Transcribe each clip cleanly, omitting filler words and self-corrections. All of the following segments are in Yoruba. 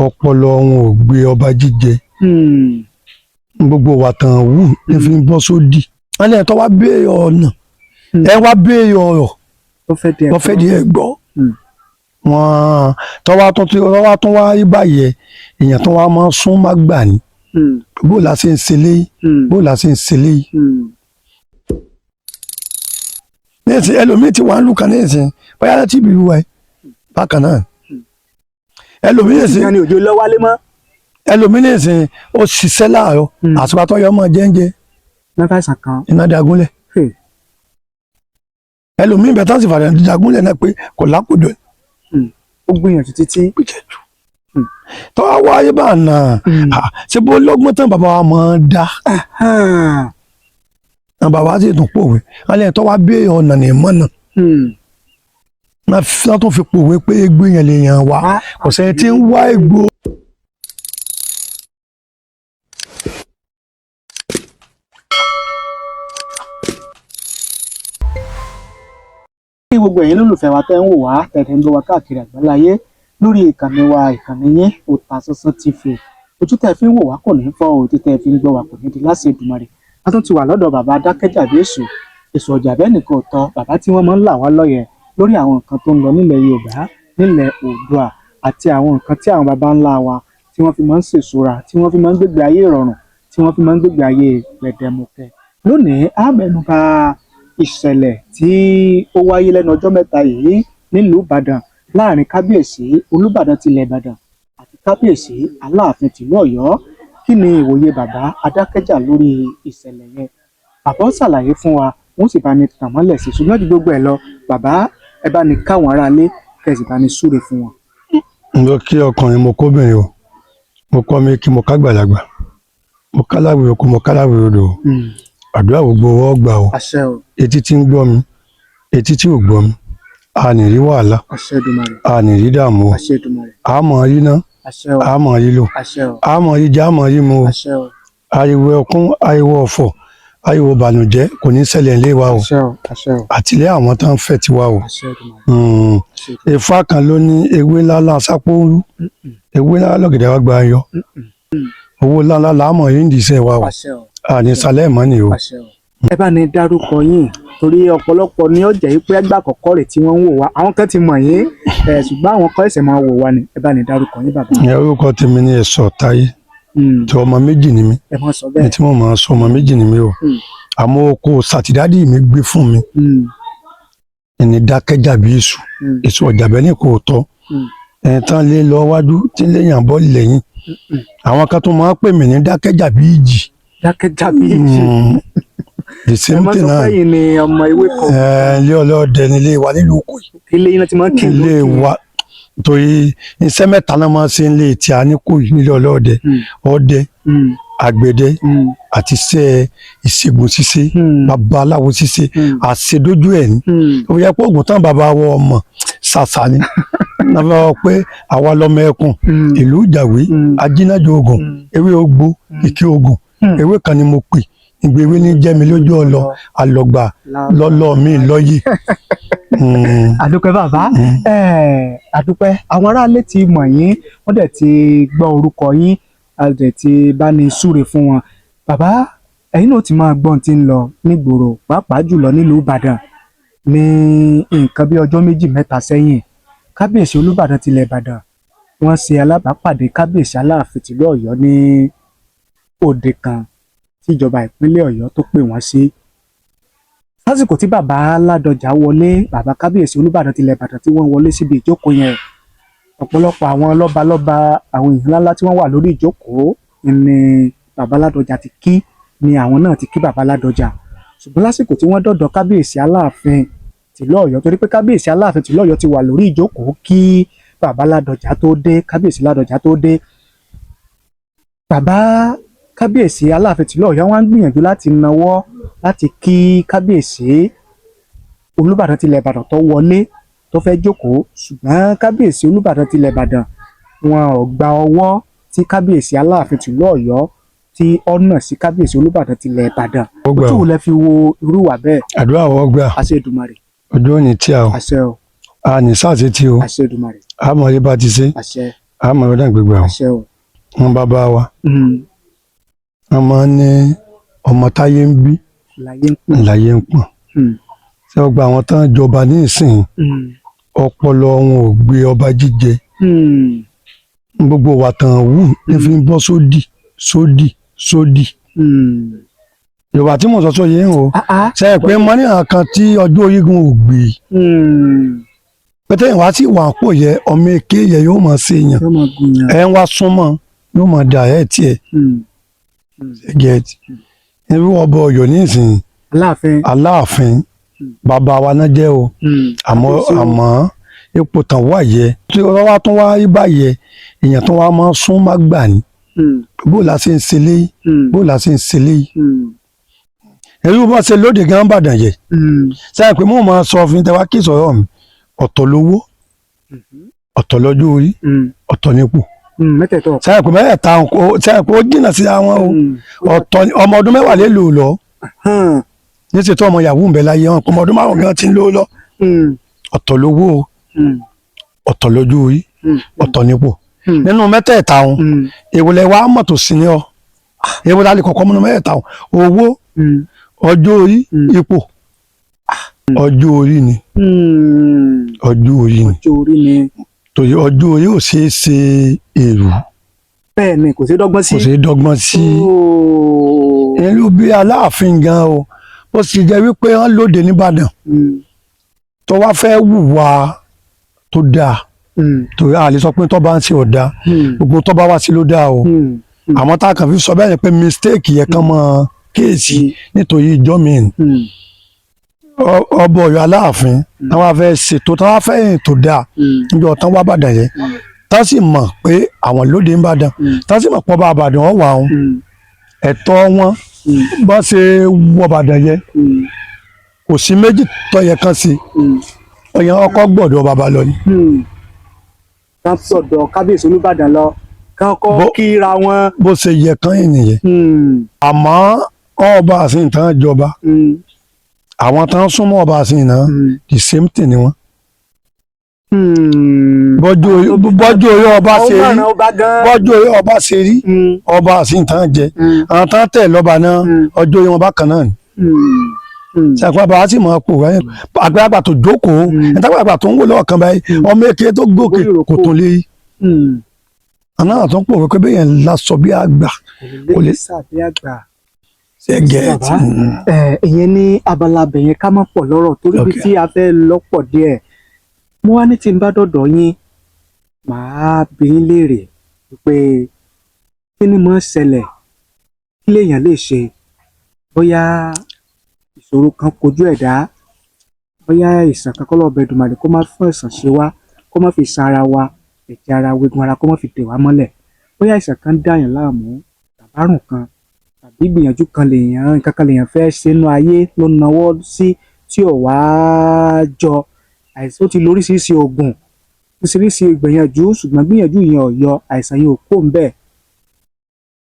Ọpọlọ wọn ò gbé ọba jíjẹ. Gbogbo wa tàn wù ní fi ń bọ́ sódì. Wọ́n lẹ́yìn tó wá béèrè ọ̀nà, ẹ wá béèrè ọ̀rọ̀ tó fẹ́ di wọ́n fẹ́ di ẹ̀ gbọ́. Wọ́n tọ́wá tún wá rí báyẹn, èèyàn tó wá máa sún má gbà ní. Bó la ṣe ń ṣe léyìí? Bó la ṣe ń ṣe léyìí? Nísìn, ẹlòmíì ti wà ń lùkàn nísìn, bóyá láti ibi ìwà ẹ bákan náà, ẹlòmíì nísìn ìyẹn ni òjò lọ wálé mọ́. Ẹlòmíì nísìn, ó ṣiṣẹ́ láàárọ̀, àsùpà tó yọ ọmọ jẹ́ńjẹ́ mẹ́fà ìsàn kan. Iná dagúnlẹ̀. Ẹlòmíì bẹ́ẹ̀ tán sì fàdà dagúnlẹ̀ náà pé kò lákòjọ. Ó gbìyànjú títí. Gbìyànjú tọ́wọ́ wáyé bá nà ṣé bó lọ́gbọ́n tán bàbá wa máa ń dá. Àwọn bàbá sì tún pòwe, wọn lẹ́yìn tó wá béèrè ọ̀nà ní mọ́nà. Wọ́n tún fi pòwe pé egbò yẹn lè yàn wá, kò sẹ́ni tí ń wá egbò. Kí gbogbo ẹ̀yin lólùfẹ́ wa tẹ́ ń wò wá, tẹ̀tẹ̀ ń gbọ́ wa káàkiri àgbáláyé lórí ìkànnì wa, ìkànnì yín, Otasansan TV. Ojú tẹ́ fi ń wò wá kò ní fọ́, ojú tẹ́ fi ń gbọ́ wá kò ní di láṣẹ Èdùmàrè. A tún ti wà lọ́dọ̀ bàbá Adákẹ́jàbí Èṣù, Èṣù ọ̀jà bẹ́ẹ̀ nìkan ò tọ́, bàbá tí wọ́n máa ń là wá lọ́yẹ̀ lórí àwọn nǹkan tó ń lọ nílẹ̀ Yorùbá, nílẹ̀ Oòduà, àti àwọn nǹkan tí àwọn baba ńlá wa tí wọ́n fi máa ń ṣèṣúra, tí wọ́n fi máa ń gbégbé ayé ìrọ̀rùn, tí wọ́n fi máa ń gbégbé ayé gbẹ̀dẹ̀mukẹ. Lónìí, a mẹ́nubà ìṣẹ̀lẹ̀ tí ó wáyé lẹ́nu ọjọ́ mẹ́ta yìí nílùú Ìbàdàn láàrin kábíyèsí Olúbàdàn tilẹ̀ Ìbàdàn àti kábíyèsí Aláàfin tìlú Ọ̀yọ́. Kí ni ìwòye bàbá Adákẹ́jà lórí ìṣẹ̀lẹ̀ yẹn? Bàbá ó ṣàlàyé fún wa, wọ́n sì bá ní tàn mọ́lẹ̀ sí i. Ṣùgbọ́n ju gbogbo ẹ̀ lọ, bàbá, ẹ bá ní káwọn aráalé, kẹ́ ẹ sì bá ní súre fún wọn. N lọ kí ọkùnrin, mo kóbìnrin o, mo kọ́ mi kí mo ká gbàlagbà, mo káláwé oko, mo káláwé odò o. Àdúrà gbogbo ọwọ́ gbà o. Àṣẹ o. Etí tí ń gbọ́ mi, etí tí ò gbọ́ mi, a ní rí wàhálà. Àṣẹ Èdùmàrè. A ní rí dààmú o. Àṣẹ Èdùmàrè. A mọ̀ rí ná. Àṣẹ o. A mọ̀ rí lò. Àṣẹ o. A mọ̀ rí jẹ, a mọ̀ rí mu o. Àṣẹ o. Ariwo ẹkún, ariwo ọ̀fọ̀, ariwo ìbànújẹ́ kò ní ṣẹlẹ̀ nílé wa o. Àṣẹ o, àṣẹ o. Àtìlẹ́ àwọn tó ń fẹ́ tiwa o. Àṣẹ Èdùmàrè. Àṣẹ Èdùmàrè. Ifá kan ló ní ewé ńlá sápó ń rú, ewé ńlá lọ́gẹ̀dẹ̀ wa gba yọ, owó ńláńlá làámọ̀ yìí ń dìísẹ́ wa o. Àṣẹ o. Àní sálẹ̀ mọ́ ni o. Àṣẹ o. Ẹ bá ní dárúkọ yín, torí ọ̀pọ̀lọpọ̀ ní ọjà yìí pé ẹgbẹ́ àkọ́kọ́ rẹ̀ tí wọ́n ń wò wá, àwọn kan ti mọ̀ yín ẹ̀, ṣùgbọ́n àwọn kan ẹ̀sẹ̀ máa wò wá ni. Ẹ bá ní dárúkọ yín, bàbá. Ní orúkọ tèmi ní Ẹ̀sọ̀ Táyé. Tí ọmọ méjì ni mí. Ẹ máa sọ ní bẹ́ẹ̀. tí mo máa sọ, ọmọ méjì ni mí o. Àmọ́ oko sàtìdádì mi gbé fún mi ẹni dákẹ́jà bí èṣù. Èṣù ọ̀jàbẹ́ ní kò tọ́. Ẹni tán lé lọ wájú tí ń léyàn bọ́ lẹ́yìn. Àwọn kan tó máa ń pè mí ní dákẹ́jà bí ìjì. Dákẹ́jà bí èjì. The Ẹ same máa thing sọ náà. pé yìí ni ọmọ ewé kan. Ẹ, ilé ọlọ́dẹ nílé wa nílùú Ìkòyí. Ilé yín náà ti máa ń kí Ilé wa, torí iṣẹ́ mẹ́ta náà máa ń ṣe nílé tí a ní Ìkòyí nílé ọlọ́dẹ: ọdẹ, àgbẹ̀dẹ àti iṣẹ́ ìṣègùn ṣíṣe, babaláwo ṣíṣe, àṣedójú ẹ̀ ní. Ó yẹ pé oògùn tán bàbá wọ ọmọ ṣàṣà ni nàbà wọ pé àwa lọmọ ẹkùn ìlú Ìjàwé, ajínájọ oògùn, ewé ogbó, ìkí oògùn, ewé kan ni mo pè ìgbé ewé ní jẹ́mi lójú ọlọ alọgbà lọ́lọ́ mi lọ́yè. Àdúpẹ́, bàbá. Àdúpẹ́. Àwọn aráalé ti mọ̀ yín, wọ́n dẹ̀ ti gbọ́ orúkọ yín, a dẹ̀ ti bá ní súre fún wọn. Bàbá, ẹ̀yin náà ti máa gbọ́n tí ń lọ nígboro, pàápàá jùlọ nílùú Ìbàdàn. Ní nǹkan bí ọjọ́ méjì mẹ́ta sẹ́yìn, kábíyèsí Olúbàdàn tilẹ̀ Ìbàdàn, wọ́n ṣe alábàápàdé kábíyèsí Aláàfin tìlú Ọ̀yọ́ ní òde kan tíjọba ìpínlẹ̀ Ọ̀yọ́ tó pè wọ́n sí. Lásìkò tí bàbá Ládọjà wọlé, bàbá kábíyèsí Olúbàdàn tilẹ̀ Ìbàdàn, tí wọ́n wọlé síbi ìjókòó yẹn, ọ̀pọ̀lọpọ̀ àwọn lọ́balọ́ba, àwọn èèyàn ńláńlá tí wọ́n wà lórí ìjókòó ni bàbá Ládọjà ti kí, ni àwọn náà ti kí bàbá Ládọjà. Ṣùgbọ́n lásìkò tí wọ́n dọ̀dọ̀ kábíyèsí Aláàfin tìlú Ọ̀yọ́, torí pé kábíyèsí Aláàfin tìlú Ọ̀yọ́ ti wà lórí ìjókòó kí bàbá Ládọjà tó dé, kábíyèsí Ládọjà tó dé, bàbá kábíyèsí Aláàfin tìlú Ọ̀yọ́ wọ́n ń gbìyànjú láti nawọ́ láti kí kábíyèsí Olúbàdàn tilẹ̀ Ìbàdàn tó wọlé, tó fẹ́ jókòó. Ṣùgbọ́n kábíyèsí Olúbàdàn tilẹ̀ Ìbàdàn, wọn ò gba ọwọ́ tí kábíyèsí Aláàfin tìlú Ọ̀yọ́ tí ọ̀nà sí kábíyèsí Olúbàdàn tilẹ̀ Ìbàdàn. Ó gbà Ojú o. wo lẹ fi wo irú wà bẹ́ẹ̀? Àdúrà wọ́n gbà. Àṣẹ Èdùmàrè. Ojú òní tí a o. Àṣẹ o. A ní sáàsì tí o. Àṣẹ Èdùmàrè. A mọ̀ rí bá ti ṣe. Àṣẹ. Àmọ́ ọ̀dà gbégbá o. Àṣẹ o. Wọn bàbá wa, wọn máa ń ní ọmọ táyé ń bí Láyé ń pè. láyé ń pọ̀n. Ṣé ọgbà àwọn tán jọba ní ìsìn, ọpọlọ wọn ò gbé ọba jíjẹ. Gbogbo wa tàn wù ní fi ń bọ́ sódì sódì sódì. Yorùbá tí mo sọ sọ yẹn o. Ah, ah. Ṣe é pé mo ní àwọn kan tí ọjọ́ orígun ò gbé, pété ìwá sì wà pò yẹ, ọmọ èké yẹ yóò mọ̀ sí yàn. Yóò máa gùn yàn. Ẹ ń wá súnmọ́ yóò mọ̀ dà ẹ́ tiẹ̀. Get irú ọba Ọ̀yọ́ nísìnyí. Aláàfin. Aláàfin, bàbá wa náà jẹ́ o. Àmọ́ Kábíyèsí o. àmọ́ ipò tán wà yẹ tí ọ̀rọ̀ wa tún wá rí báyẹ, èèyàn tó wá máa sún má gbà ní. Bó la ṣe ń ṣe léyìí? Bó la ṣe ń ṣe léyìí? Irú bó ṣe lóde gan bàdàn yẹ, sẹ́yìn pé mo máa sọ fún tẹwá kí sọ̀rọ̀ mi, ọ̀tọ̀ lówó, ọ̀tọ̀ lọ́jọ́ orí, ọ̀tọ̀ nípò. Mẹ́tẹ̀ẹ̀tọ̀. Sẹ́yìn pé mẹ́ẹ̀ta, sẹ́yìn pé ó jìnnà sí àwọn o. Ọ̀tọ̀ ọmọ ọdún 10 lè lò lọ níṣẹ́ tó ọmọ yahoo ń bẹ láyé wọn, ọmọ ọdún 5 gan ti ń lò lọ. Ọ̀tọ̀ lówó o, ọ̀tọ̀ lọ́jọ́ orí, ọ̀tọ̀ nípò. Nínú mẹ́tẹ̀ẹ̀ta wọn, èwo lẹ wá mọ̀ tó sí ní ọ? Èwo la lè kọ́kọ́ múnú mẹ́tẹ̀ẹ̀ta wọn? Owó, ọjọ́ orí, ipò? Ọjọ́ orí ni. Ọjọ́ orí ni. Ọjọ́ orí ni. Torí ọjọ́ orí ò ṣeé ṣe èrú. Bẹ́ẹ̀ ni, kò sí dọ́gbọ́n sí. Kò ṣeé dọ́gbọ́n sí. Ooo. Ìlú bí Aláàfin gan o, ó sì jẹ́ wípé wọ́n lóde nìbàdàn tó wá fẹ́ wùwà tó dáa, torí a lè sọ pé tó bá ń ṣe ọ̀dà, gbogbo tó bá wá sí ló dáa o. Àmọ́ tá a kàn fi sọ bẹ́ẹ̀ ni pé mistake yẹ kán mọ́ kéèsì nítorí ìjọ mi. Ọba Ọ̀yọ́ Aláàfin táwọn wá fẹ́ ṣètò, táwọn wá fẹ́ yìn tó dáa, níjọ́ tán wá bàdàn yẹn, tá sì mọ̀ pé àwọn lóde ń bàdàn, tá sì mọ̀ pọ̀ bá àbàdàn ọ̀wà wọn, ẹ̀tọ́ wọn, bá ṣe wọ bàdàn yẹn, kò sí méjì tó yẹ kán sí. Ọyàn ọkọ gbọ́dọ̀ bàbá lọ ni. Ká sọ̀dọ̀ kábíyèsí Olúbàdàn lọ kán kọ́ kíra wọn. Bó ṣe yẹ kán yìí nìyẹn. Àmọ́ ọba àsìn tán jọba, àwọn tán súnmọ́ ọba àsìn náà, the same thing ni wọ́n. Bọ́jú orí ọba ṣe rí, ọmọ ọba gan. bọ́jú orí ọba ṣe rí, ọba àsìn tán jẹ, àwọn tán tẹ̀ lọ́ba náà, ọjọ́ orí wọn bákan náà ni. Ṣàpá bàbá sì mọ̀ pò wáyé àgbàlagbà tó jókòó, ẹ̀ńtàgbàlagbà tó ń wò lọ́ọ̀kan báyìí, ọmọ èké tó gòkè kò tó lé àná tó ń pò wípé bẹ́ẹ̀ yẹn lásọ bí àgbà kò lè sàbí àgbà. Ṣe gẹ̀ẹ́tì. Ẹ, ìyẹn ní abala bẹ̀yẹn, ká má pọ̀ lọ́rọ̀ torí ibi tí a fẹ́ lọ́pọ̀ díẹ̀. Mo wá ní tí n bá dọ̀dọ̀ yín, màá bi yín léèrè pé kí ni mo ń ṣẹlẹ̀, kí lèèyàn lè ṣe bóyá ìṣòro kan kojú ẹ̀dá, bóyá ìsàn kan kọ́lọ́ ọbẹ̀ Èdùmàrè kó má fún ẹ̀sàn ṣe wá, kó má fi san ara wa, ẹ̀jẹ̀ ara, wegun ara, kó má fi dè wá mọ́lẹ̀, bóyá ìsàn kan dàyàn láàmú, tàbárùn kan, tàbí gbìyànjú kan lèèyàn, nǹkan kan lèèyàn fẹ́ ṣe nínú ayé ló nawọ́ sí tí ò wá jọ, àìsàn, ó ti lo oríṣiríṣi oògùn, oríṣiríṣi ìgbìyànjú, ṣùgbọ́n gbìyànjú yẹn ò yọ, àìsàn yẹn ò kó ń bẹ́ẹ̀.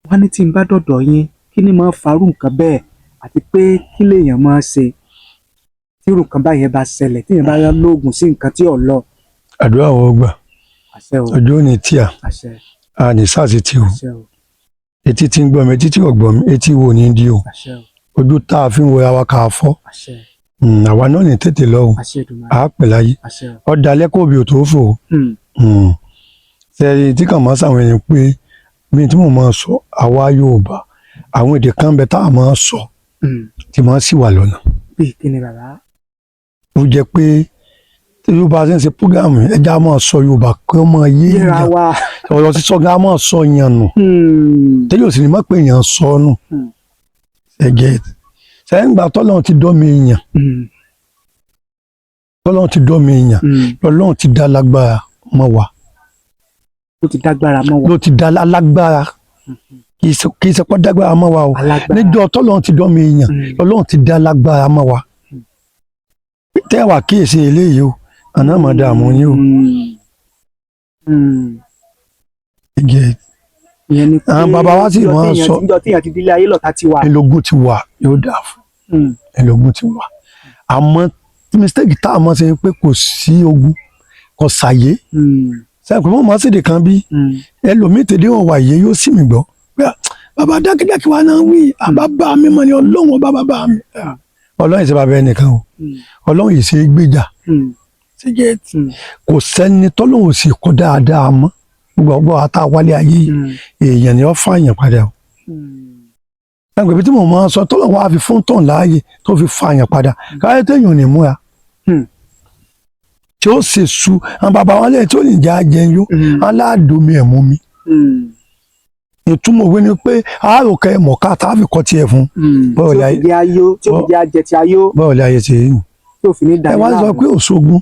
Wọ́n ní tí n bá dọ̀dọ̀ yín, kí ni máa farú nǹkan bẹ́ẹ̀, àti pé kí lèèyàn máa ṣe tí irú nǹkan báyẹn bá ṣẹlẹ̀, tí èèyàn bá lóògùn sí nǹkan tí ò lọ? Àdúrà wọ́n gbà. Àṣẹ o. Ọjọ́ òní tíà. Àṣẹ. A ní sáàsì tí o. Àṣẹ o. Etí tí ń gbọ́ mi, etí tí ò gbọ́ mi, etí wo ní di o. Àṣẹ o. Ojú tá a fi ń wo ara wa ká a fọ́. Àṣẹ. Àwa náà ní tètè lọ o. Àṣẹ Èdùmàrè. A pè láyé. Àṣẹ o. Ọ̀dà lẹ́kọ̀ọ́ bí o tó fò o. Sẹ́yìn tí kàn máa sàwọn èèyàn pé mi tí mo máa sọ, àwa Yorùbá, àwọn èdè kan bẹ tá a máa sọ tí máa sì wà lọ́nà. Bíi kí ni, bàbá? Ó jẹ́ pé tí Yorùbá ṣe ń ṣe púgàmù, ẹja máa sọ Yorùbá kí wọ́n máa yé yíra èèyàn. Wa. Ọ̀rọ̀ sísọ gan máa sọ yàn nù. Tẹ́lẹ̀ òsì ni má pé èèyàn sọ nù. Ẹ̀gẹ́ sẹ́yìn gbà tọ́lọ́run ti dọ́ mi èèyàn, tọ́lọ́run ti dọ́ mi èèyàn, lọ́lọ́run ti dá lágbára mọ́ wa. Ó ti dágbára mọ́ wa. Ló ti dá lágbára, kì í ṣe pọ́ dágbára mọ́ wa o. Alágbára. Níjọ́ tọ́lọ́run ti dọ́ mi èèyàn, lọ́lọ́run ti dá lágbára mọ́ wa. Tẹ́wà kíyèsí eléyìí o, àná mọ̀ dààmú yín o. Ẹ̀gẹ́ Ìyẹn ni pé Àwọn bàbá wa sì máa ń sọ- níjọ́ téèyàn ti délé ayé lọ́ta ti wà. Ẹlògún ti wà, yóò dà fún ẹlògún ti wà. Àmọ́ mistake tá a mọ̀ ṣe ni pé kò sí ogun, kò sàyé. Sẹ́yìn pé wọ́n máa ṣèdè kan bí ẹlòmíì tèdè wọn wà yé yóò sì mí gbọ́ pé, "Ah, bàbá dákídákí wa náà wí àbábá mi mọ̀ ni Ọlọ́run ọba bàbá mi." Ah, Ọlọ́run yìí ṣe bàbá ẹnìkan o, Ọlọ́run yìí ṣe é gbèjà. Ṣé kò sẹ́ni tọ́lọ́run sì kọ́ dáadáa mọ́? Gbogbo ọgbọ́n àtàwálé ayé yìí, èèyàn ni ó fààyàn padà o. Ẹgbẹ́ tí mo máa ń sọ, tọ́lọ̀ wá fi fún tàn láàyè tó fi fààyàn padà káyọ̀ téèyàn ò ní múra tí ó sì su àwọn bàbá wọn lẹ́yìn tí ó ní jẹ́ ajẹun yó aláàdómi ẹ̀ mú mi. Ìtumọ̀ òwe ni pé àáròkọ ẹ̀ mọ̀ká tá a fi kọ́ tiẹ̀ fún. Báwo tí ni ó fi jẹ́ ayó, tí ó fi jẹ́ ajẹ ti ayó. Báwo ni ayé ṣe rí nù? Tí ó fi ní Ẹ dání wá sọ láàmú. pé òṣogun,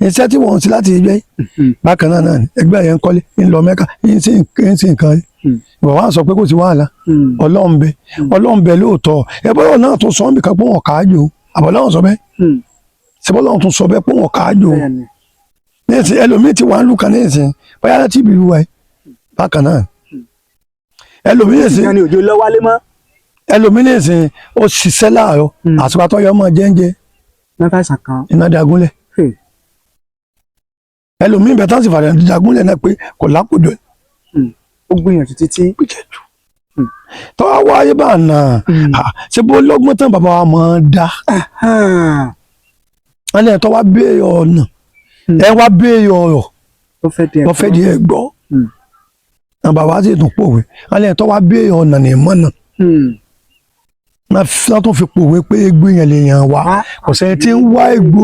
iṣẹ́ tí wọ́n ń ṣe láti ẹgbẹ́ bákan náà náà ni ẹgbẹ́ yẹn ń kọ́lé, ń lọ Mẹ́kà, ń ṣe nǹkan rí. Ìwọ wá sọ pé kò sí wàhálà. Ọlọ́run bẹ, Ọlọ́run bẹ lóòótọ́. Ẹ bọ́lá náà tún sọ ọ́n bìkan pé wọ́n kàá jò, àbọ̀lọ́run sọ bẹ́ẹ̀? Ṣe bọ́lá tún sọ bẹ́ẹ̀ pé wọ́n kàá jò? Bẹ́ẹ̀ni. Nísìn ẹlòmíì ti wà ń lùkàn nísìn, bóyá láti ibi ìwà ẹ bákan náà ẹlòmíì nísìn Ìyẹn ni òjò lọ́wálé mọ́. Ẹlòmíì nísìn ó ṣiṣẹ́ láàárọ̀, àsìkò àtọ́yọ́ ọmọ jẹ́ńjẹ́ Mẹ́fà ìsàn kan. iná dagunlẹ̀. Ẹlòmíì bẹ́ẹ̀ tán sì fàdà dagunlẹ̀ náà pé kò lákòjọ. Ó gbìyànjú títí. Gbìyànjú tọ́wọ́ wáyé bá nà ṣé bó lọ́gbọ́n tán bàbá wa máa ń dá wọn lẹ́yìn tó wá béèrè ọ̀nà, ẹ wá béèrè ọ̀rọ̀ Ó fẹ́ di ẹ̀kọ́. wọ́n fẹ́ di ẹ̀ gbọ́. Àwọn bàbá sì tún pòwe, wọn lẹ́yìn tó wá béèrè ọ̀nà ní mọ́nà. Wọ́n tún fi pòwe pé egbò yẹn lè yàn wá, kò sẹ́ni tí ń wá egbò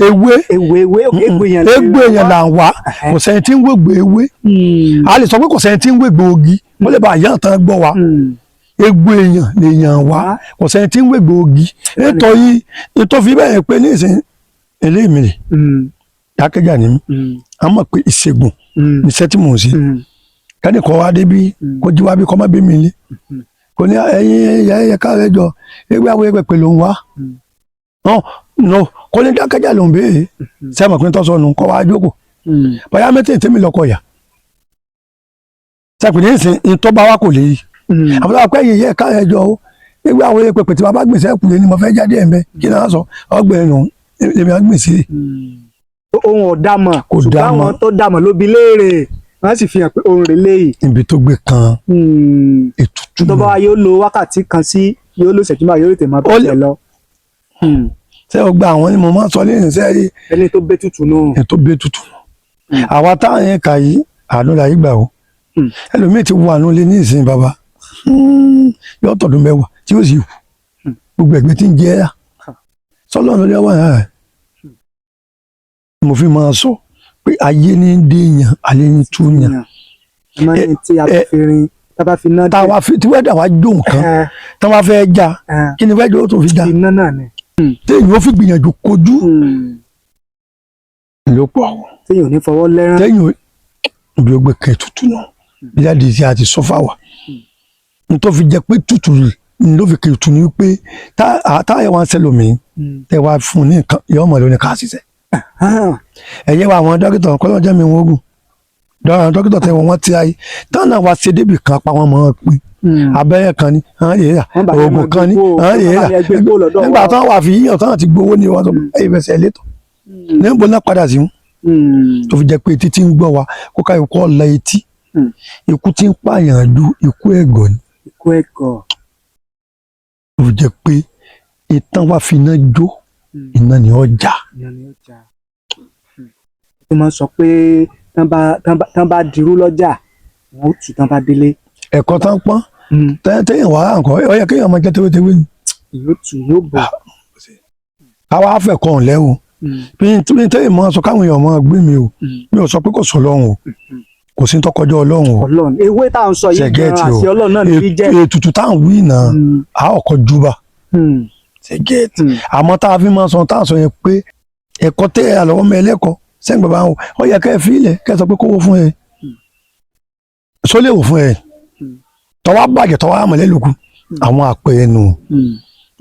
ewé. Ewé, ewé, egbò yẹn. Egbò yẹn là ń wá, kò sẹ́ni tí ń wégbò ewé. A lè sọ pé kò sẹ́ni tí ń wégbò ogi, wọ́n lè bá àyà tán gbọ́ wa. Egbò èèyàn lè yàn wá, kò sẹ́ni tí ń wégbò ogi. Nítorí nítorí bẹ́ẹ̀ pé ní ìsìn eléyìí mi rè dákẹ́jà ni mí, a mọ̀ pé ìṣègùn níṣẹ́ tí mò ń ṣe. Kẹ́nìkan wá débi kó jí wá bí kọ́ má bí mi lé, kò ní ẹyin ẹyẹ ẹyẹ káàrẹ́ jọ ewé àwọn ẹgbẹ́ pẹ̀lú òun wá no, kò ní dákẹ́jà ló ń béèrè sẹ́mi pé tọ́sọ̀nù kọ́ wá jókòó bóyá mẹ́tẹ̀ tẹ́mi lọ́kọ̀ yà sẹ́pẹ̀ ní ìsìn ìtọ́ bá wá kò lè yí àbúrò àpẹ́ yìí yẹ káàrẹ́ jọ ó ewé àwọn ẹgbẹ́ pẹ̀tẹ́ bàbá gbèsè ẹ̀kúlé ni mo fẹ́ jáde ẹ̀ ń bẹ́ kí náà sọ ọgbẹ́ ẹ̀rùn èmi á gbèsè. Ohun ọ̀dàmọ̀. Kò Ṣùgbọ́n dámọ̀. àwọn tó dàmọ̀ ló bi léèrè, wọ́n sì fi hàn pé ohun rẹ̀ léyìí. Ibi tó gbé kan ètùtù. Tó bá wá yóò lo wákàtí kan sí, yóò lo ìṣẹ́jú márùn-ún, yóò tètè máa Ó bẹ̀rẹ̀ lọ. Ṣé o gba àwọn ni mo máa ń sọ lẹ́yìn sẹ́yìn? Ẹni tó bẹ́ tutù nù. Ètò gbé tutù àwa táwọn yẹn kà yìí, àánú la yìí gbà o. Ẹlòmíì ti wà nílé ní ìsìn bàbá, yóò tọdún 10 tí yóò sì kú, gbogbo ẹgbẹ́ tí ń jẹ́ ẹ́ sọlọ́run lórí ọwọ́ ẹ̀. Mo fi máa sọ pé ayé ní ń déyàn, ayé ní túyàn. Ẹ máa ní tí a bá fi rin, tá a bá fi ná dé. Táwa fi tí wẹ́dà wá jó nǹkan táwa fẹ́ já, kí ni wẹ́dà ó tó fi já? Iná náà ni. Téèyàn ó fi gbìyànjú kojú ló pọ̀. Téèyàn ò ní fọwọ́ lẹ́rán. Téèyàn ibi ó gbé kan ètùtù náà bí jáde tí a ti sọ fáwa nítorí fi jẹ pé tutù ló fi kẹ́ ètùtù ni pé táyà wá ń sẹlómi tẹ wá fún un ní nǹkan yọ ọmọ lóní ká ṣiṣẹ́. Ẹ̀yẹ́ wa àwọn dókítà kọ́lọ́jọ́ mi wọ́n gùn àwọn dókítà tẹ wọ́n ti ayé tán náà wá ṣe débì kan pa wọ́n mọ́ ọ pé abẹ́rẹ́ kan ni àwọn lè rà, Wọ́n bá fẹ́ oògùn máa kan ni gbé kó- àwọn lè wọ́n rà. bá fẹ́ gbé kó lọ́dọ̀ Nígbà wa. táwọn wà fi yíyan táwọn ti gbowó ní wọn sọ ẹ̀yìn fẹsẹ̀ létò níbo náà padà sí wọn. Tó fi jẹ́ pé etí tí ń gbọ́ wa kó káyọ̀ kọ́ la etí. Ikú tí ń pààyàn ju ikú ẹ̀gọ́ ni. Ikú ẹ̀kọ́. Tó fi jẹ́ pé ìtàn wa fi iná jó, iná ni ó jà. Ìyẹn ni ó jà. Tó máa ń sọ pé tán bá dirú lọ́jà, wọn ó tù tán bá délé. Ẹ̀kọ́ tán pọ́n tẹ́yìn wàhálà nǹkan ó yẹ kéèyàn máa jẹ́ tewétewé ni. Yóò tù, yóò bọ̀. Káwá fẹ̀ kọ́ ọ̀n lẹ́wọ̀ bí bí tẹ́yìn máa sọ káwọn èèyàn máa gbé mi o. Mi ò sọ pé kò sọ Ọlọ́run o, kò sí tọkọjọ́ Ọlọ́run o. Ọlọ́run ewé tá à ń sọ yìí gan Ṣẹ̀gẹ́tì o. àti Ọlọ́run náà ní í jẹ́. Ètùtù táwọn wí náà a ọkọ̀ júbà. Ṣẹ̀gẹ́tì. Àmọ́ tá a fi máa sọ tá a sọ yẹn pé ẹ̀kọ́ tẹ́ ẹ àlọ́wọ́ mọ ẹlẹ́kọ̀ọ́ sẹ́yìn bàbá wọn, ó yẹ kẹ́ ẹ fi ilẹ̀ kẹ́ ẹ sọ pé kówó fún ẹ sólè wò fún ẹ tọwọ́ bàjẹ́ tọwọ́ àmọ̀lẹ́ lókun àwọn àpẹẹrẹ nù.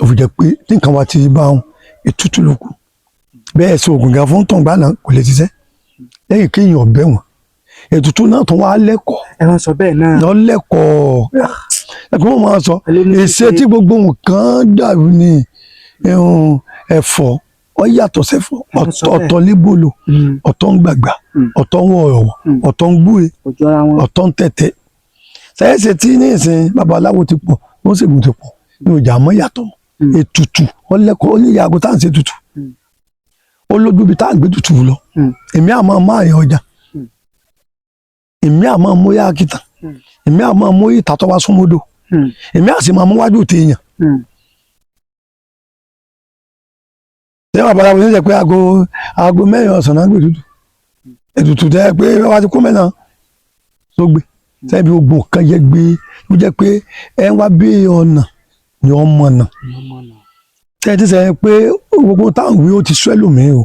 Ó fi jẹ́ pé tí nǹkan wa ti bá wọn ètùtù lókun bẹ́ẹ̀ sọ oògùn gan fún tọ̀ǹgbà náà kò lè ṣiṣẹ́ lẹ́yìn kéèyàn ọ̀bẹ wọn ètùtù náà tó wá lẹ́kọ̀ọ́. Ẹ máa sọ bẹ́ẹ̀ náà. Lọ lẹ́kọ̀ọ́ ẹ̀kọ́ wọn máa sọ Ẹ ló ní èsì ṣíṣe. tí gbogbo nǹkan dàrú ni ẹ̀fọ́ Ó yàtọ̀ sẹ́fọ́. Ẹ sọ bẹ́ẹ̀. Ọ̀tọ̀ lébòlò, ọ̀tọ̀ ń gbàgbà, ọ̀tọ̀ ń wọ̀rọ̀wọ̀, ọ̀tọ̀ ń gbúre, Kò jọra wọn. ọ̀tọ̀ ń tẹ̀tẹ̀. Sẹ́yẹ́sẹ̀ tí ní ìsìn babaláwo ti pọ̀, wọ́n ṣègùn ti pọ̀ ní ọjà, àmọ́ yàtọ̀. Ètùtù ọlẹ́kọ̀ọ́ ó ní ìyàgò tá à ń ṣe tutù, ó lójú ibi tá à ń gbé tutù lọ. Èmi àmọ́ máa yan ọjà, èmi àmọ́ móyá akitàn, èmi àmọ́ móyá ìtàtọ́ wá súnmọ́dọ̀, èmi àti máa mú wájú téèyàn. Ṣé babaláwo ní sẹ pé aago 4 ọ̀sán náà gbé tutù? Ètùtù tẹ́ pé wá ti kó mẹ́ta tó gbé sẹ́bi gbogbo nǹkan yẹ gbé, ó jẹ́ pé ẹ ń wá bí ọ̀nà ni ọmọ náà tẹ́ ti sẹ́yìn pé gbogbo táwọn wí ó ti sú ẹlòmíì o.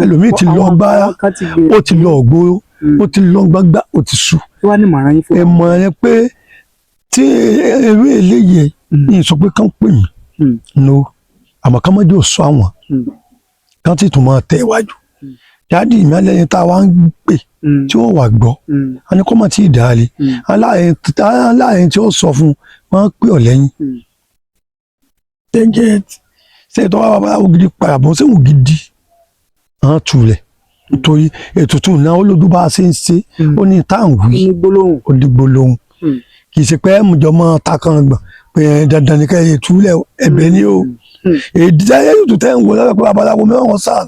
Ẹlòmíì ti lọ gbá, Àwọn kan ti gbé. ó ti lọ ògbóró, ó ti lọ gbágbá, ó ti sú. Kí wàá ní ìmọ̀ràn yín fún Ẹ mọ̀ ẹ pé tí eré eléyìí ní sọ pé kán pè mí, no, àmọ́ kán mọ́jú ò sọ àwọn, kán sì tún máa tẹ̀ wájú. Daddy mi alẹ́ yẹn tá a wá ń pè tí ó wà gbọ́, a ní kó má tí ì dáa lé aláàyè tí ó sọ fún wọn pè ọ́ lẹ́yìn. Ṣẹ́gẹ́ ṣe tó wá babaláwo gidi padà bọ́ sẹ́wọ̀n gidi hàn tulẹ̀, nítorí ètùtù náà ó lójú bá a ṣe ń ṣe, ó ní tá à ń wí. Ní gbólóhùn. Ó ní gbólóhùn. Kì í ṣe pé ẹ̀mùjọ máa ta kan gbọ̀n pé ẹ̀ dandan ní kẹ́ ẹ̀ túlẹ̀ ẹ̀bẹ̀ ni o. Èdè ètùtù tẹ́ ń wò lọ́wọ́ pé babaláwo mẹ́wọ̀n sáà,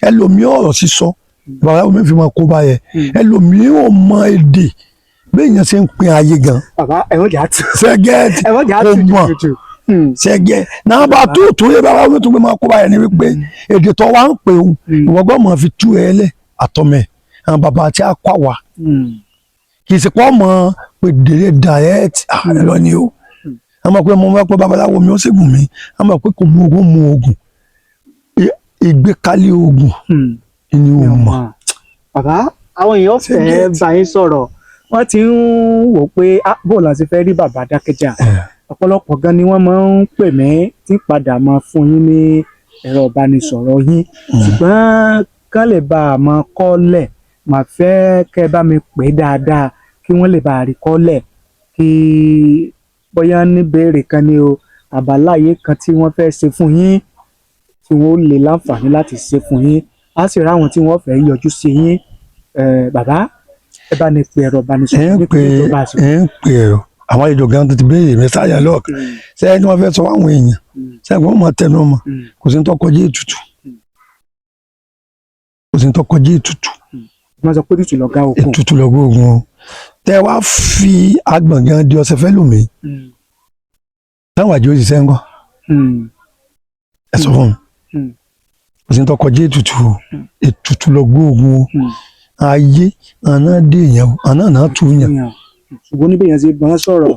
ẹlòmíì ọ̀rọ̀ sísọ babaláwo mi fi máa kó báyẹn, ẹlòmíì ò mọ èdè bẹ́ẹ̀ yẹn ṣe ń pín ayé gan. Bàbá, ẹ̀wọ̀n jà tù. Ṣẹ́gẹ́ẹ̀tì Ẹ̀wọ̀n jà kò tù mọ̀. jù jù. Ṣẹ́gẹ́ náà bá tó tó yẹ babaláwo mi tún gbé máa kó báyẹn ni wípé èdè tó wá ń pè òun, ìwọ gbọ́ mọ̀ fi tú ẹ lẹ̀ àtọmẹ̀ àwọn bàbá tí a kọ́ wa. Kì í ṣe pé ọmọ pé dèrè direct lọ ni o. A mọ̀ pé mo máa pẹ́ babaláwo mi ó ṣègùn mi, a mọ̀ pé kò mú oògùn, mú oògùn, ìgbékalẹ̀ oògùn ni o mọ̀. Bàbá, àwọn èèyàn fẹ́ bá yín sọ̀rọ̀, wọ́n ti ń wò pé bó la ṣe fẹ́ rí bàbá Dákẹ́jà. Ọ̀pọ̀lọpọ̀ gan ni wọ́n máa ń pè mí tí padà máa fún yín ní ẹ̀rọ ìbánisọ̀rọ̀ yín, ṣùgbọ́n kán lè bá a máa kọ́lẹ̀, màá fẹ́ kẹ́ ẹ bá mi pè é dáadáa kí wọ́n lè bá a rí kọ́lẹ̀, kí bóyá ní béèrè kan ni o, àbáláyé kan tí wọ́n fẹ́ ṣe fún yín tí wọ́n ó lè láǹfààní láti ṣe fún yín, á sì ráwọn tí wọ́n fẹ́ yọjú sí yín. Bàbá, ẹ bá ní pe ẹ̀rọ ìbánisọ̀rọ̀ Ẹ ń pè nítorí tó bá a ṣe. Ẹ ń pè ẹ̀rọ àwọn àlejò gan tó ti béèrè mi sáyà lọ́ọ̀kan sẹ́yìn tí wọ́n fẹ́ sọ fáwọn èèyàn sẹ́yìn wọ́n máa tẹnu mọ́. Kò sí ní tó kọjá ètùtù, kò sí ní tó kọjá ètùtù. Wọ́n sọ pé ètùtù lọ̀gá òkun. Ètùtù lọ́gọ́ ogun o. Tẹ wá fi agbọ̀n gan di ọ̀sẹ̀ fẹ́ lómi táwọn àjò òṣìṣẹ́ ń kọ́, ẹ sọ fún mi. Kò sí ní tó kọjá ètùtù o. Ètùtù lọ́gọ́ ogun o. Ayé àná dé yẹn o, àná náà tù yẹn. Ṣùgbọ́n níbẹ̀ yẹn ṣe bọ́n sọ̀rọ̀.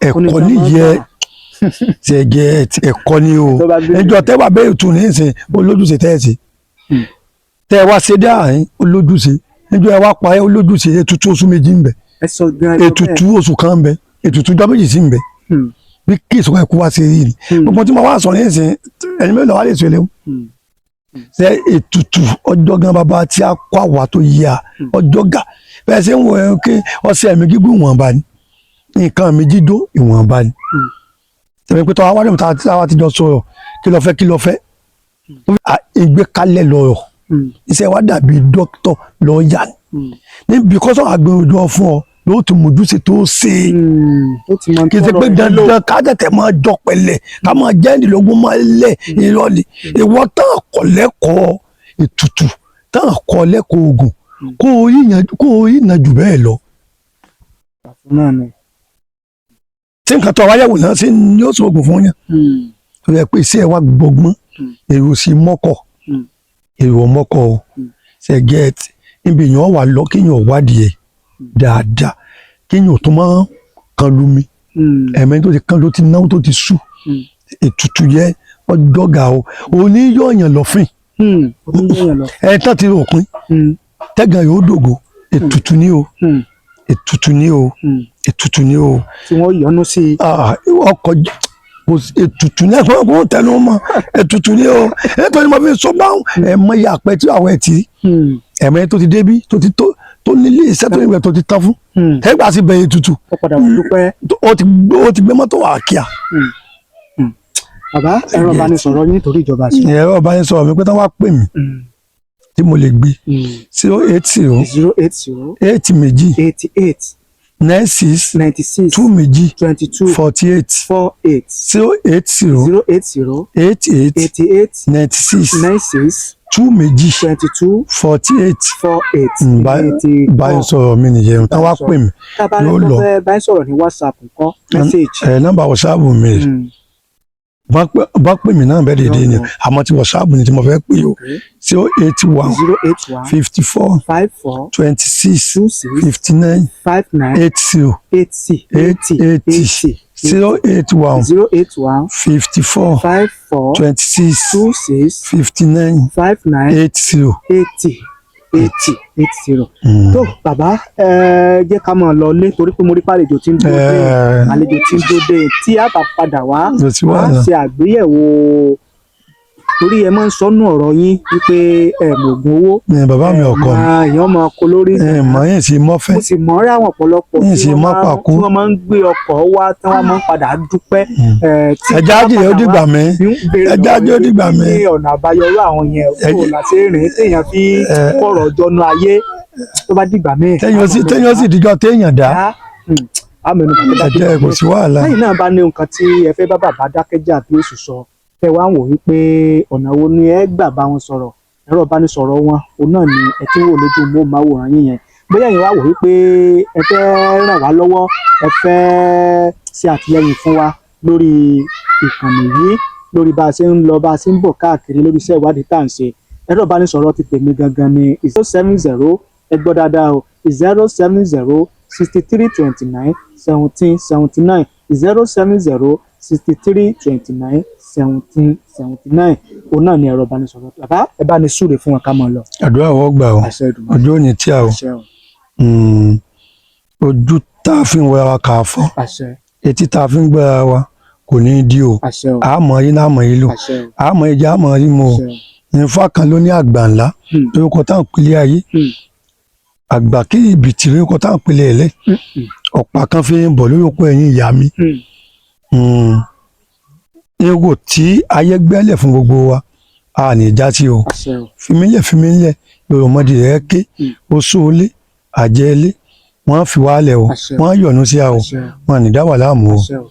Ẹ̀kọ́ nìyẹn ṣẹ̀gẹ̀, ẹ̀kọ́ ni o. Ẹjọ́ tẹ́wà bẹ́ẹ̀ tù ní ìsìn olójúṣe tẹ́ẹ̀sì tẹ́ wá ṣe dá àyín olójúṣe, níjọ́ ẹ wá pa ẹ olójúṣe. Ètùtù oṣù 2 ń bẹ, ètùtù oṣù kan ń bẹ, ètùtù ọjọ́ 2 sí ń bẹ. Bí kí ìsọ̀kan ẹ̀kú wá ṣe rí ni gbogbo tí mo wá sọ ní ìsìn, ẹni mélòó wá lè sọ eléwu ṣe ètùtù ọjọ́ gan bàbá tí a kọ́ àwa tó yí a ọjọ́ gà bẹ́ẹ̀ ṣe ń wọ ẹ kí ọṣẹ mi gígùn ìwọ̀nba ni, nǹkan mi jíjó ìwọ̀nba ni. Tẹ̀wé pé tọ́wọ́ wádìí táwa ti jọ sọ̀rọ̀, kí ló fẹ́, kí ló fẹ́, ìgbékalẹ̀ lọ̀rọ̀. Iṣẹ́ wa dàbí dókítọ̀ lọ́ọ̀yà ni níbi kọ́sọ̀ àgbèròjọ fún ọ ló ti mójúṣe tó ṣe kì í ṣe pé dandan ká tẹ̀tẹ̀ máa jọ pẹ̀lẹ́ ká máa jẹ́ ìdílógún máa lẹ̀ ìrọ̀lẹ́. Ìwọ tán kọ̀ lẹ́kọ̀ọ́ ètùtù, tán kọ̀ lẹ́kọ̀ọ́ oògùn, kó o rí ìyànjú jù bẹ́ẹ̀ lọ. Tí nǹkan tó wáyẹ̀wò náà ṣe ni ó sọ oògùn fún yàn tó yẹ pé iṣẹ́ wa gbọgbọ́n, èrò sí mọ́kọ̀, èrò mọ́kọ̀ o ṣe gẹ́ẹ̀tì níbi èèyàn wà lọ kéèyàn wádìí ẹ̀ dáadáa, kéèyàn tó máa kan lu mi ẹ̀mẹ́ tó ti kan tó ti náwó tó ti sú. Ètùtù yẹ ọjọ́ ga o, òní yọ̀ọ̀yàn lọ́fìn ẹ̀ tán ti rò pin tẹ́gàn yóò dògo. Ètùtù ni o, ètùtù ni o, ètùtù ni o. Tí wọ́n yọ́nú sí i. Ọkọ̀ ètùtù ní ẹ̀fọn kò tẹnu mọ́ ètùtù ni o. Nítorí mo fi sọ báwọn ẹ̀mọ iye àpẹ tí àwọn ẹ̀ ti ẹ̀mọ tó ti débí tó ti tó nílé iṣẹ́ tó nígbà tó ti tán fún ẹgbà sí bẹ̀rẹ̀ ètùtù, ó ti gbé mọ́tò wà kíá. Bàbá, ẹ̀rọ ìbánisọ̀rọ̀ yín nítorí ìjọba àsìkò. Ẹ̀rọ ìbánisọ̀rọ̀ mi pé tí wọ́n bá pè mí tí mo lè gbé, 080 080 82 88 96 96 22 22 48 48. 080 080 88 88 96 96 22 22 48. 48. Báyìí sọ̀rọ̀ mi nìyẹn, tí wọ́n bá pè mí Tábàárẹ̀ yóò tó lọ. fẹ́ báyìí sọ̀rọ̀ ní WhatsApp ńkọ́, message? Ẹ̀ nọ́mbà WhatsApp mi rè. Bá pè mí náà bẹ́ẹ̀ dédé ni, Yóò lọ. àmọ́ tí WhatsApp ni tí mo fẹ́ pè o, 081 081 54 54 26 26 59 59 80 80 8 80 80 80. 081 081 54 54 26 26 59 59 80. 80 80 80. Tó bàbá, ẹ jẹ́ ká máa lọ lé torí pé mo rí pàlejò tí ń dúró dé, àlejò tí ń dúró dé. Tí a bá padà wá, Kò sí a wàhálà. ṣe àgbéyẹ̀wò, torí ẹ máa ń sọnù ọ̀rọ̀ yín wípé ẹ mọ̀gùn owó. Ní bàbá mi ọkọ mi. Èèyàn máa kó lórí. Ẹ mọ̀ yín sí mọ́fẹ́. Mo sì mọ̀ rí àwọn ọ̀pọ̀lọpọ̀ Yín tí sì wọ́n mọ́ pàkó. tí wọ́n máa ń gbé ọkọ̀ wá tí wọ́n máa ń padà dúpẹ́. Tí Ẹja wọ́n bá jì ó padà dìgbà wá, mí. ń béèrè Ẹja lọ́wọ́ jì ó yín dìgbà mí. ní ọ̀nà àbáyọ irú àwọn yẹn kó láti rìn téèyàn fi kọ̀rọ̀ jọnu ayé tó bá dìgbà míì. Téèyàn sì díjọ́ téèyàn dá. Àmọ́ bàbá Ẹjẹ kò sí wàhálà. Lẹ́yìn náà, bá ní nǹkan tí ẹ fẹ́ bá bàbá Dákẹ́jà bí èṣù sọ, tẹ wá ń wò wípé ọ̀nà wo ni ẹ gbà bá wọn sọ̀rọ̀, ẹ̀rọ ìbánisọ̀rọ̀ wọn òun náà ni ẹ ti ń wò lójú móhùnmáwòrán yín yẹn. Bóyá ẹ̀yin wá wò wípé ẹ fẹ́ ràn wá lọ́wọ́, ẹ fẹ́ ṣe àtìlẹ́yìn fún wa lórí ìkànnì yìí, lórí bá a ṣe ń lọ, bá a ṣe ń bọ̀ káàkiri, lórí iṣẹ́ ìwádìí tá à ń ṣe, ẹ̀rọ ìbánisọ̀rọ̀ ti tèmi gangan ni 070, ẹ gbọ́ dáadáa o, 070 63 29 17 79, 070 63 29 17 79. Òun náà ni ẹ̀rọ ìbánisọ̀rọ̀. Bàbá, ẹ bá ní súre fún wọn ká máa lọ. Àdúrà wọ́n gbà o. Àṣẹ Èdùmàrè. Ojú ò ní tí a o. Àṣẹ o. Ojú tá a fi ń wẹra wa kà á fọ́. Àṣẹ. Etí tá a fi ń gbẹ́ra wa kò ní í di o. Àṣẹ o. Àmọ́ yín náà àmọ́ yín lò. Àṣẹ o. Àmọ́ ìjà àmọ́ yín mu o. Àṣẹ o. Ifá kan ló ní àgbà ńlá lórúkọ táwọn pèlè ayé, àgbà kí ìbìtì lórúkọ táwọn pèlè ẹ̀lẹ́, ọ̀pá kan fi ń bọ̀ lórúkọ ẹ̀yìn ìyá mi. Èrò tí ayé gbẹ́lẹ̀ fún gbogbo wa a ní já sí o. Àṣẹ o. Fimílẹ̀ fimílẹ̀ yorùmọdì rẹ̀ ké. Oṣù olé àjẹ́ ilé wọ́n fi wálẹ̀ o. Àṣẹ. Wọ́n yọ̀nù sí a o. Àṣẹ o. Wọ́n ní dá wà láàmú o. Àṣẹ o.